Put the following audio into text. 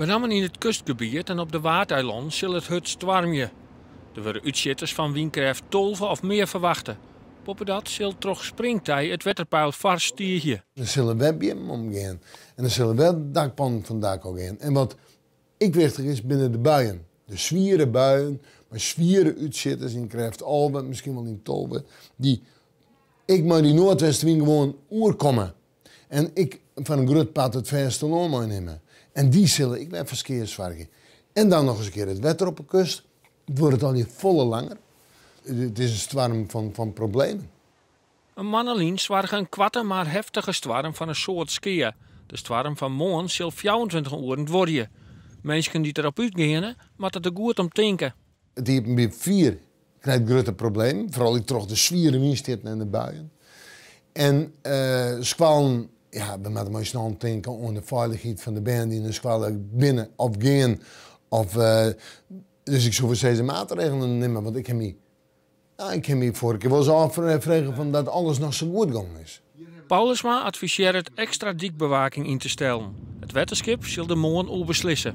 Benammen yn it kustgebiet en op de Waadeilannen sil it hurd stoarmje. Der wurde útsjitters fan wynkrêft 12 of mear ferwachte. Boppedat sil troch springtij it wetterpeil foars stiigje. Der sille wer beammen omgean en der sille wer dakpannen fan dak ôfgean. En wat ek wichtich is, binne de buien. De swiere buien mei swiere útsjitters yn krêft 11, miskien wol yn 12, dy't ek mei dy noardwestewyn gewoan oerkomme en ek foar in grut part it fêstelân meinimme. En dy sille ek wer foar skea soargje. En dan noch ris in kear it wetter op 'e kust. It duorret allegear folle langer. It is in stoarm fan problemen. In moanne lyn soarge in koarte mar heftige stoarm foar in soad skea. De stoarm fan moarn sil 24 oeren duorje. Minsken dy't derop útgeane, moatte der goed om tinke. It iepenbier ferfier krijt grutte problemen, foaral ek troch de swiere wynstjitten en de buien. En skoallen, ja, we moatte mei syn allen tinke oan de feilichheid fan de bern dy't yn de skoalle binne of gean. Of, dus ik soe wol sizze maatregelen nimme, want ik ha my, nou, ik ha my foarige kear wolris ôffrege fan dat alles noch sa goed gongen is. Paulusma advisearret ekstra dykbewaking yn te stellen. It wetterskip sil der moarn oer beslisse.